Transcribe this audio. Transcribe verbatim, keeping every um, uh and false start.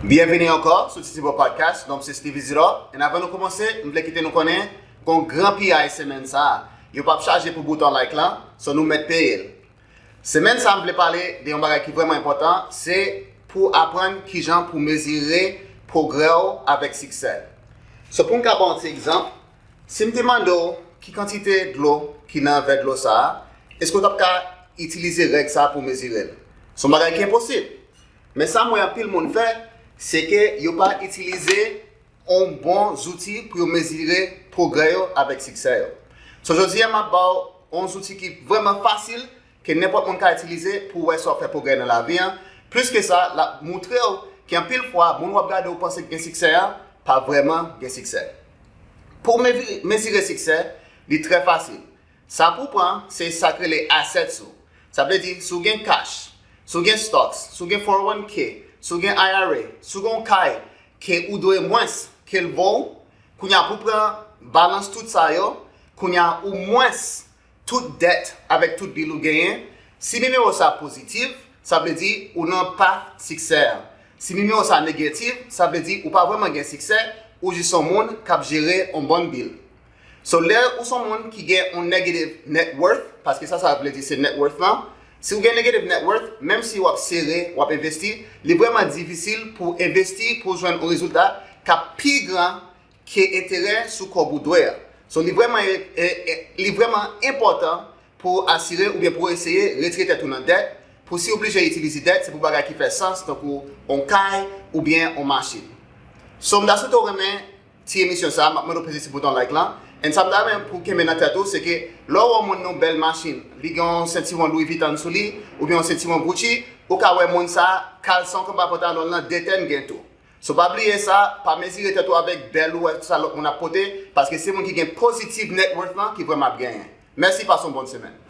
Byenvini ankò sou Titibo Podcast. Non m se Steve Isidore. And avan nou kòmanse, m vle kite nou konnen gon gran piyay semèn sa a. Yo p ap chaje pou bouton like lan, so nou mèt peye l. Semèn sa a, m vle pale de yon bagay ki vrèman enpòtan, se pou aprann kijan pou mezire pwogrè w avèk siksè. So pou m ka ba w yon ti egzanp, si m te mande w ki kantite dlo ki nan vè dlo sa a, èske w t ap ka itilize règ sa a pou w mezire l? Se yon bagay ki enposib. Men sa m wè anpil moun fè, se ke yo pa itilize yon bon zouti pou yo mezire pwogrè yo avèk siksè yo. So jodi a, m ap ba w yon zouti ki vrèman fasil, ke nenpòt moun ka itilize pou w wè si w ap fè pwogrè nan lavi an. Plis ke sa, l ap moutre w ke anpil fwa, moun w ap gade ou panse k gen siksè an, pa vrèman gen siksè. Pou w mezi- mezire siksè, li trè fasil. Sa pou w pran, se sa k rele assets ou. Sa vle di, si w gen cash, si w gen stocks, si w gen four oh one k, si w gen I R A, si w gen yon kay ke ou dwe mwens ke l vo w, kounye a pou w pran balans tout sa yo, kounye a ou mwens tout dèt avèk tout bil ou genyen. Si nimewo sa pozitif, sa vle di ou nan path siksè a. Si nimewo sa negatif, sa vle di ou pa vrèman gen siksè, ou jis yon moun k ap jere yon bòn bil. So lè ou se yon moun ki gen yon negative net worth, paske sa sa vle di se net worth lan, si w gen negative net worth, menm si w ap sere, w ap envesti, li vrèman difisil pou w envesti pou w jwenn yon rezilta k ap pi gran ke enterè sou kòb ou dwe a. So li vrèman e- e- e- li vrèman enpòtan pou w asire oubyen pou w eseye retire tèt ou nan dèt. Pou si w oblije itilize dèt, se pou bagay ki fè sans, tankou yon kay oubyen yon machin. So m ta swete w renmen ti emisyon sa a, m ap mande w peze ti bouton like lan. And sa m ta renmen pou w kenbe nan tèt ou, se ke lè w wè yon moun nan yon bèl machin, li gen yon sentiwon Louis Vuitton sou li, oubyen yon sentiwon Gucci, ou ka wè moun sa a, kalson k anba pantalon l lan detèn gen tou. So pa bliye sa, pa mezire tèt ou avèk bèl ou wè sa lòt moun ap pote, paske se moun ki gen positive net worth lan ki vrèman ap genyen. Mèsi, pase yon bòn semèn.